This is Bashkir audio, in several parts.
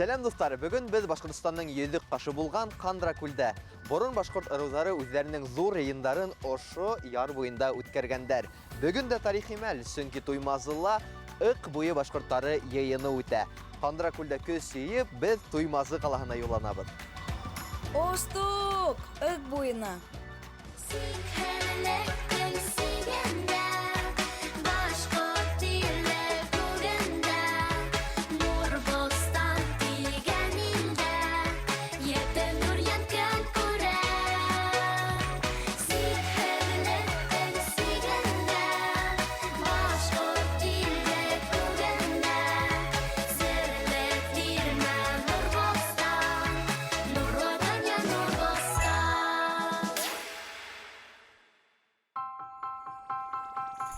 Сәләм, дуҫтар! Бөгөн беҙ Башҡортостандың йөҙөк ҡашы булған Ҡандра күлдә. Борон башҡорт ырыуҙары үҙҙәренең ҙур йыйындарын ошо яр буйында үткәргәндәр. Бөгөн дә тарихи мәл, сөнки Туймазыла Ыҡ буйы башҡорттары йыйыны үтә. Ҡандра күлдә көс йыйып, беҙ Туймазы ҡалаһына юлланабыҙ. Остук! Ыҡ буйына!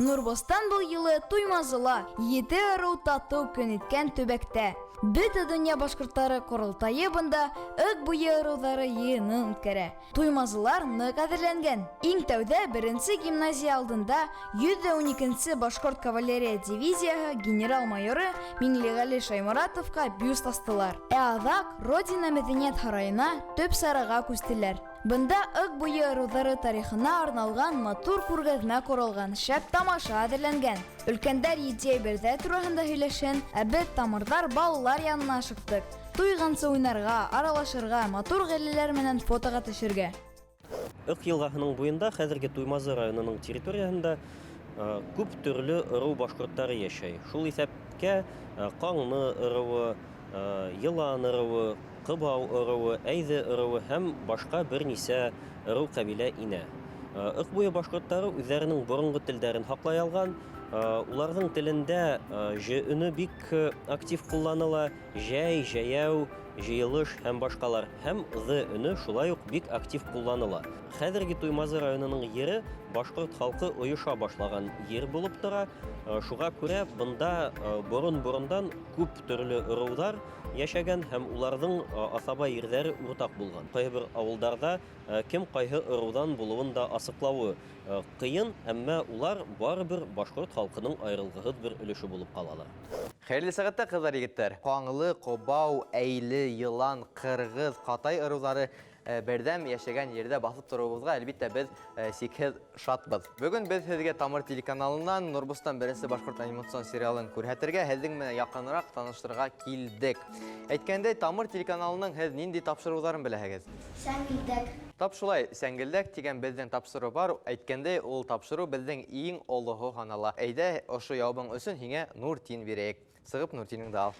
Нурбостан был юлы Туймазыла, ете ырыу татыу көн иткән төбәктә. Бөтә дөнья башҡорттары ҡоролтайы бында Ыҡ буйы ырыуҙары йыйынын үткәрә. Туймазылар ныҡ әҙерләнгән. Иң тәүҙә беренсе гимназия алдында 112 нче башкорт кавалерия дивизияһы генерал-майоры Миңлеғәле Шайморатовҡа бюст астылар. Ә аҙаҡ Родина мәҙәниәт һарайына төп сараға күстеләр. Бында Ык буйы ырыуҙары тарихына арналған матур күргәҙмә ҡоролған, шәп тамаша әҙерләнгән. Өлкәндәр етди әйберҙәр тураһында һөйләшһен, ә беҙ, тамырҙар, балалар янына ашыҡтыҡ. Туйғансы уйнарға, аралашырға, матур ғаиләләр менән фотоға төшөргә. Ык елгаһының буенда, хәзерге Туймазы районының территорияһендә күп төрле ыру башкортлары яшәй. Шул исәпкә Каңны ыруы, Елан ыруы, Кыбау ыруы, Әйҙе ыруы һәм башка бернисә ыру-кабилә инә. Ык буе башкортлары үзләренең борынгы телдәрен һаклай алган. Уларның телендә ж өне бик актив кулланыла. Җәй, җәяү, җыелыш һәм башкалар һәм ҙ өне шулай ук бик актив кулланыла. Хәзерге Туймазы районының ере башкорт халкы оеша башлаган ер булып тора. Шуга күрә бында борын-борындан күп төрле ырудар яшәгән һәм уларның асаба ерҙәре уртаҡ булган. Кайбер авылдарда кем кайһы ырудан булуын да асыклавы кыен, әмма улар барыбер башкорт халкының аерылгыһыз бер өлеше булып калалар. Хәйерле сәғәттә, ҡыҙҙар, егеттәр! Ҡаңлы, Ҡобау, Әйле, Йылан, Ҡырғыҙ, Ҡатай ырыуҙары берҙәм йәшәгән ерҙә баҫып тороуыбыҙға, әлбиттә, беҙ сикһеҙ шатбыҙ. Бөгөн беҙ һеҙгә Тамыр телеканалынан Нурбостан беренсе башҡорт анимацион сериалын күрһәтергә, һеҙҙең менән яҡыныраҡ таныштырырға килдек. Әйткәндәй, Тамыр телеканалының һеҙ ниндәй тапшырыуҙарын беләһегеҙ? Сәңгелдәк. Тап шулай, Сәңгелдәк тигән беҙҙең тапшырыу бар. Әйткәндәй, ул тапшырыу беҙҙең иң олоһо һанала. Әйҙә, ошо яуабың өсөн һиңә Нуртин бирәйек. Сығып Нуртинеңде ал.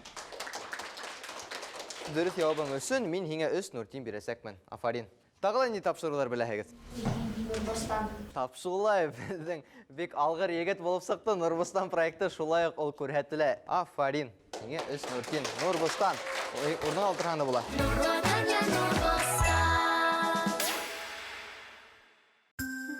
Дөрөҫ яуабың өсөн мин һиңә өс Нуртин бирәсәкмен. Афарин. Тағы ла нинди тапшырыуҙар беләһегеҙ? Нурбостан. Тап шулай, беҙҙең бик алғыр егет булып сыҡты. Нурбостан проекты шулай уҡ ул күрһәтелә. Афарин. Һиңә өс Нуртин. Нурбостан. Урыныңа ултырһаң да була. Нурлы дөнья, Нурбостан.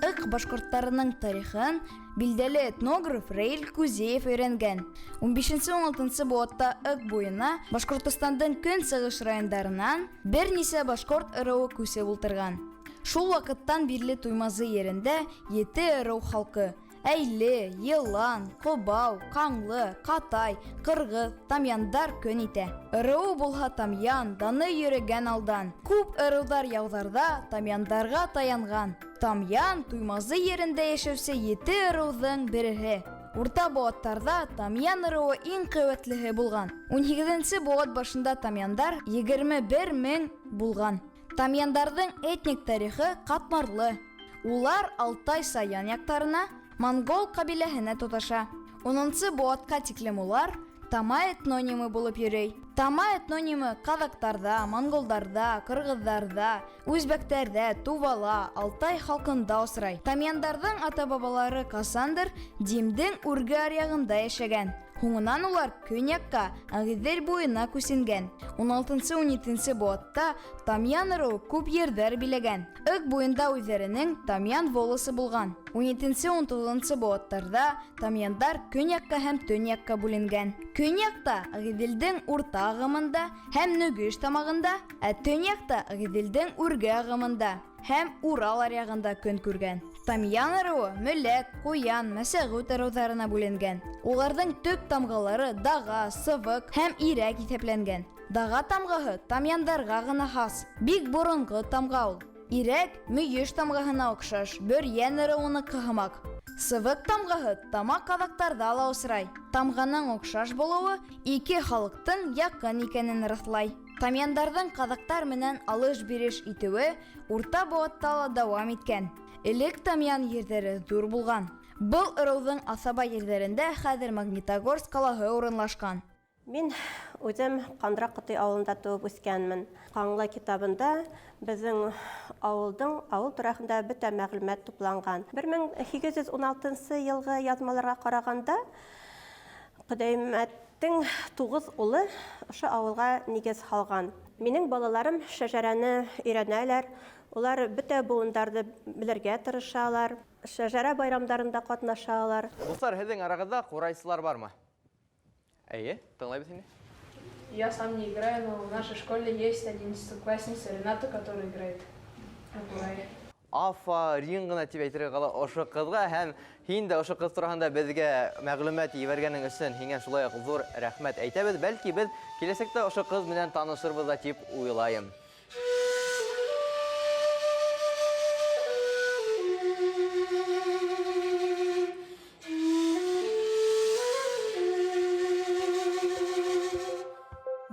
Ык башкорттарының тарихын билдәле этнограф Раил Кузеев өйрәнгән. Унбишенче-уналтынчы быуатта Ык буена Башкортостандың көнсыгыш райондарынан берничә башкорт ыруы күсеп ултырган. Шул вакыттан бирле Туймазы ерендә ете ыру халкы, Әйле, Елан, Кобау, Каңлы, Катай, Кыргыз, Тамьяндар көн итә. Ыруы булһа Тамьян, даны йөрегән алдан. Күп ырудар яуҙарҙа Тамьяндарга таянган. Тамьян, Туймазы ерендә йәшәүсе ете ыруҙың береһе. Урта быуаттарҙа Тамьян ыруы иң ҡеүәтлеһе булган. Унһигеҙенсе быуат башында тамьяндар 21 мең булган. Тамьяндарҙың этник тарихы ҡатмарлы. Улар Алтай-Саян яҡтарына, монгол ҡәбиләһенә тоташа. Унынсы быуатҡа тиклем улар Тама этнонимы булып йөрөй. Тама этнонимы ҡаҙаҡтарҙа, монголдарҙа, ҡырғыҙҙарҙа, үзбәктәрҙә, Тувала, Алтай халҡында осрай. Тамьяндарҙың ата-бабалары ҡасандыр Димдең үрге аръяғында йәшәгән. Һуңынан улар көньяҡҡа, Ағиҙел буйына күсенгән. Уналтынсы-унетенсе быуатта Тамьян ыруы күп ерҙәр биләгән. Ык буйында үҙҙәренең Тамьян волосы булған. Унетенсе-унтуғыҙынсы быуаттарҙа тамьяндар көньяҡҡа һәм төньяҡҡа бүленгән. Көньяҡта Ағиҙелдең урта ағымында һәм Нөгөш тамағында, ә төньяҡта Ағиҙелдең үрге ағымында һәм Урал аръяғында көн күргән. Тамьян ыруы Мөләк, Ҡуян, Мәсәғүт ырыуҙарына бүленгән. Уларҙың төп тамғалары даға, сыбыҡ һәм ирәк иҫәпләнгән. Даға тамғаһы тамъяндарға ғына хас. Бик боронғо тамға ул. Ирәк мөйөш тамғаһына оҡшаш, бөрйән ырыуыныҡы һымаҡ. Сывыҡ тамғаһы тама ҡаҙаҡтарҙа ла осрай. Тамғаның оҡшаш булыуы ике халыҡтың яҡын икәнен раҫлай. Тамъяндарҙың ҡаҙаҡтар менән алыш-биреш итеүе урта быуатта ла дауам иткән. Элек тамъян ерҙәре ҙур булған. Был ырыуҙың аҫаба ерҙәрендә хәҙер Магнитогорск ҡалаһы урынлашҡан. Мин үҙем Ҡандра Ҡотай ауылында тыуып үҫкәнмен. Ҡаңлы китабында беҙҙең ауылдың ауыл тураһында бөтә мәғлүмәт тупланған. 1816 йылғы яҙмаларға ҡарағанда Ҡөҙәймәттең 9 улы ошо ауылға нигеҙ һалған. Минең балаларым шәжәрәне өйрәнәләр. Улар бөтә быуындарҙы белергә тырышалар. Шәжәрә байрамдарында ҡатнашалар. Дуҫтар, һеҙҙең арағыҙҙа ҡурайсылар бармы? Әйе, тыңлайбыҙ һине. Я сам не играю, но в нашей школе есть одиннадцатиклассница Рената, которая играет на курае. Афарин ғына тип әйтергә ҡала ошо ҡыҙға, һәм һин дә ошо ҡыҙ тураһында беҙгә мәғлүмәт ебәргәнең өсөн һиңә шулай уҡ ҙур рәхмәт әйтәбеҙ. Бәлки беҙ киләсәктә ошо ҡыҙ менән танышырбыҙ ҙа тип уйлайым.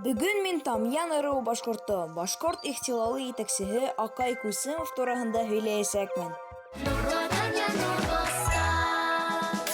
Бөгөн мин Тамъян ырыуы башҡорто, башҡорт ихтилалы етәксеһе Аҡай Күсемов тураһында һөйләйәсәкмен. Нурлы донъя, нур бостан.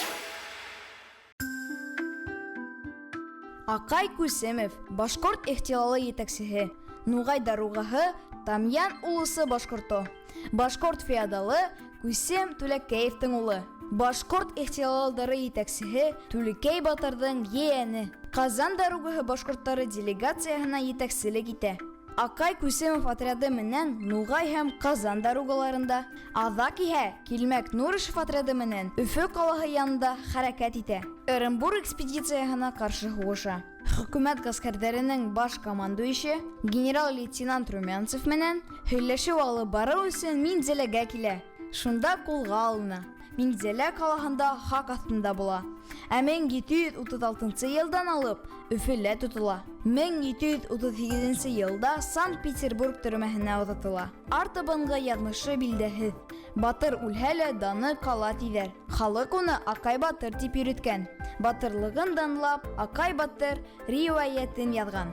Аҡай Күсемов, башҡорт ихтилалы етәксеһе, Нуғай даруғаһы, Тамъян улусы башҡорто, башҡорт феодалы Күсем Түләкәевтең улы, башҡорт ихтилалдары етәксеһе Түлекәй батырҙың ейәне, Ҡазан даруғаһы башҡорттары делегацияһына етәкселек итә. Аҡай Күсемов отряды менән Нуғай һәм Ҡазан даруғаларында, аҙаҡ иһә Килмәк Нурышев отряды менән Өфө ҡалаһы янында хәрәкәт итә. Ырымбур экспедицияһына ҡаршы һуғыша. Хөкүмәт ғәскәрҙәренең баш командующийы генерал-лейтенант Румянцев менән һөйләшеү алып барыу өсөн Минзәләгә килә. Шунда ҡулға алына. Минзәлә ҡалаһында хаҡ аҫтында була. Ә 1736 йылдан алып Өфөлә тотола. 1738 йылда Санкт-Петербург төрмәһенә оҙатыла. Артабанғы яҙмышы билдәһеҙ. Батыр үлһә лә даны ҡала тиҙәр. Халыҡ уны Аҡай батыр тип йөрөткән. Батырлығын данлап, Аҡай батыр риүәйәтен яҙған.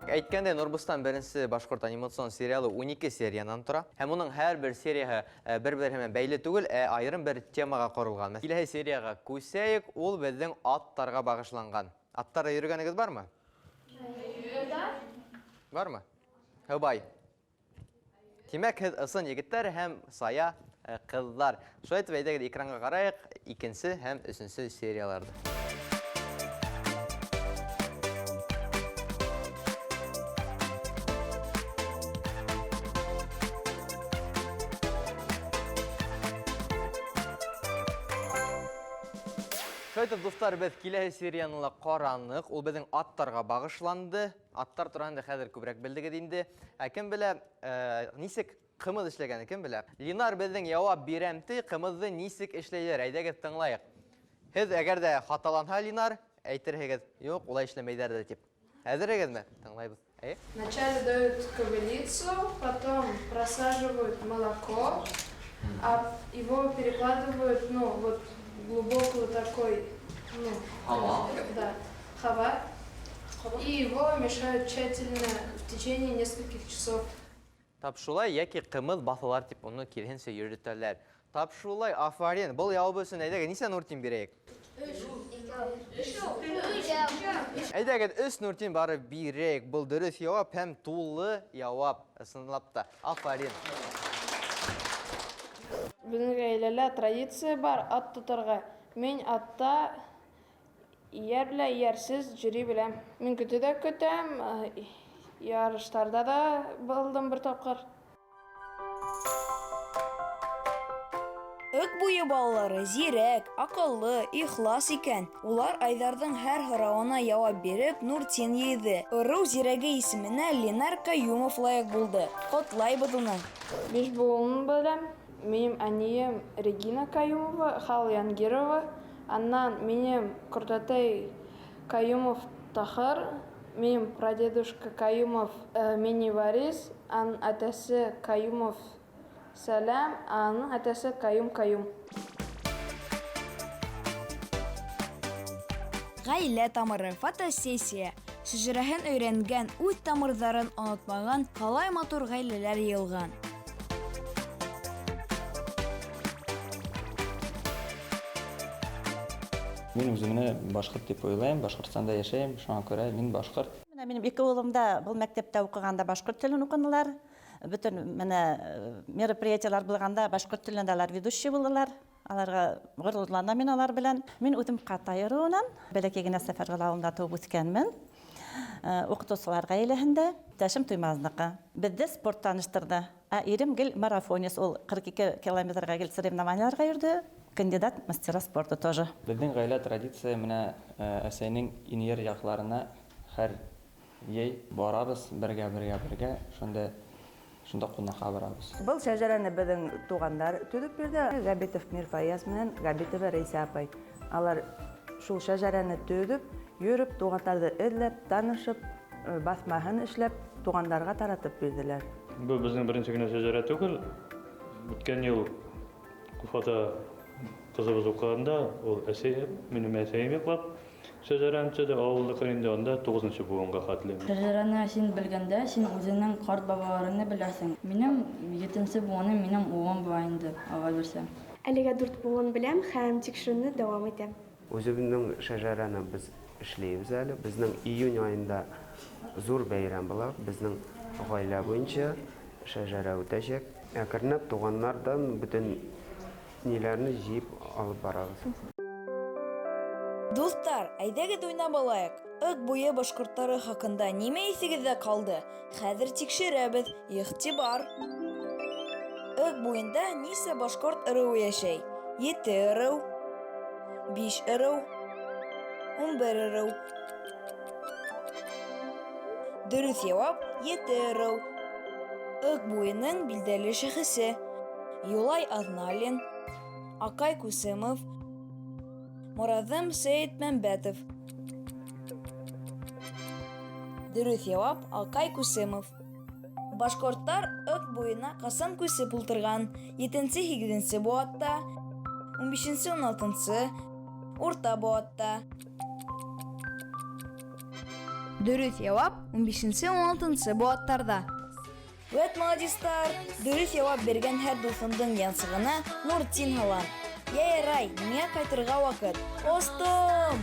Әйткәндәй, Нурбостан беренсе башҡорт анимацион сериалы 12 сериянан тора. Һәм уның һәр бер серияһы бер-береһе менән бәйле түгел, ә айырым бер темаға ҡоролған. Киләһе серияға күсәйек, ул беҙҙең аттарға бағышланған. Аттарда йөрөгәнегеҙ бармы? Бармы? Һыубай. Тимәк, һеҙ ысын егеттәр һәм сая ҡыҙҙар. Шулай итеп, әйҙәгеҙ экранға ҡарайыҡ икенсе һәм өсөнсө серияларҙы. Шулай итеп, дуҫтар, беҙ киләһе серияны ла ҡараныҡ. Ул беҙҙең аттарға бағышланды. Аттар тураһында хәҙер күберәк белдегеҙ инде. Ә кем белә, нисек ҡымыҙ эшләгәнен кем белә? Линар беҙҙең яуап бирәм ти, ҡымыҙҙы нисек эшләйҙәр? Әйҙәгеҙ тыңлайыҡ. Һеҙ әгәр ҙә хаталанһа, Линар, әйтерһегеҙ, юҡ, улай эшләмәйҙәр ҙә тип. Әҙерһегеҙме? Тыңлайбыҙ. Әйе? Вначале дают кобылицу, потом просаживают молоко, а его перекладывают, ну, вот глубокую такой, ну, Хава. Да, хава. И его мешают тщательно в течение нескольких часов. Тап шулай, йәки ҡымыҙ баҫалар тип уны киреһенсә йөрөтәләр. Тап шулай, афарин. Был яуабы өсөн әйҙәгеҙ нисә нуртин бирәйек? Әйҙәгеҙ 3 нуртин барып бирәйек. Был дөрөҫ яуап һәм тулы яуап. Ысынлап та. Афарин. Беҙҙең ғаиләлә традиция бар ат тотарға. Мин атта эйәр белән эйәрсеҙ йөрөй беләм. Мин көтөү ҙә көтәм, ярыштарҙа да булдым бер тапҡыр. Ыҡ буйы балалары зирәк, аҡыллы, ихлас икән. Улар Айҙарҙың һәр һорауына яуап биреп, Нуртин йыйҙы. Ырыу зирәге исеменә Ленар Ҡәйүмов лайыҡ булды. Ҡотлайбыҙ уны. Биш быуынын беләм. Минең әнием Регина Каюмова, Хал Янгирова. Аннан минең ҡортатай Каюмов Тахыр, Минем прадедушка Каюмов Минневарис, аның әтәсе Каюмов Сәлам, аның әтәсе Каюм Каюм. Ғаилә тамыры, фотосессия. Шәжәрәһен өйрәнгән, үҙ тамырҙарын онотмаған ҡалай матур ғаиләләр йыйылған. Мин үҙемде башҡорт тип уйлайым, Башҡортостанда йәшәйем, шуға күрә мин башҡорт. Менә минем ике улым да был мәктәптә уҡығанда башҡорт телен уҡынылар. Бөтөн менә мероприятиелар булғанда башҡорт телендә алар ведущий булдылар. Аларға ғорурланам мин алар белән. Мин үҙем Ҡатай ырыуынан, бәләкәй генә Сәфәрғол ауылында тыуып үҫкәнмен. Уҡытыусылар ғаиләһендә, иптәшем Туймаҙыныҡы. Беҙҙе спорт таныштырҙы. Ә ирем гел марафонец, ул 42 километрға гел соревнованияларға йөрҙө. Кандидат мастера спорта тоже. Беҙҙең ғаилә традиция менә әсәйенең инйер яҡларына һәр йәй барабыҙ, бергә, бергә, бергә, шунда ҡунаҡҡа барабыҙ. Был шәжәрәне беҙҙең туғандар төҙөп бирҙе. Габитов Мирфаяз менән Габитова Рәйсә апай. Алар шул шәжәрәне төҙөп, йөрөп, туғандарҙы эҙләп, танышып, баҫмаһын эшләп, туғандарға таратып бирҙеләр. Был беҙҙең беренсе генә шәжәрә түгел. Үткән йыл Уфада ҡыҙыбыҙ уҡығанда, ул әсәй, минең әсәйем яҡлап шәжәрәне төҙө, ауылдыҡы инде унда туғыҙынсы быуынға хәтле. Шәжәрәне һин белгәндә, һин үҙеңдең ҡарт бабаларыңды беләһең. Минең етенсе быуыным минең улым була инде, Алла бирсә. Әлегә 4 быуын беләм һәм тикшереүне дауам итәм. Үҙебеҙҙең шәжәрәне беҙ эшләйбеҙ әле. Беҙҙең июнь айында ҙур бәйрәм була. Беҙҙең ғаилә буйынса шәжәрә үтәсәк. Әкренләп туғандарҙан бөтөн ниләрне җыйып алып барабыҙ. Дуҫтар, әйҙәгеҙ уйнап алайыҡ. Ык буйы башҡорттары хаҡында нимә иҫегеҙҙә ҡалды? Хәҙер тикшерәбеҙ. Иғтибар! Ык буйында нисә башҡорт ырыуы йәшәй? 7 ырыу, 5 ырыу, 11 ырыу. Дөрөҫ яуап 7 ырыу. Ык буйының билдәле шәхесе Юлай Аҙналин, Аҡай Күсемов, Мораҙым Сәйетмәмбәтов. Дөрөҫ яуап Аҡай Күсемов. Башҡорттар Ык буйына ҡасан күсеп ултырған? Етенсе, һигеҙенсе быуатта, ун бишенсе, ун алтынсы, урта быуатта. Дөрөҫ яуап ун бишенсе, ун алтынсы быуаттарҙа. Вәт молодецтар! Дөрөҫ яуап биргән һәр дуҫымдың янсығына Нуртин һалам. Йә ярай, миңә ҡайтырға ваҡыт. Остом!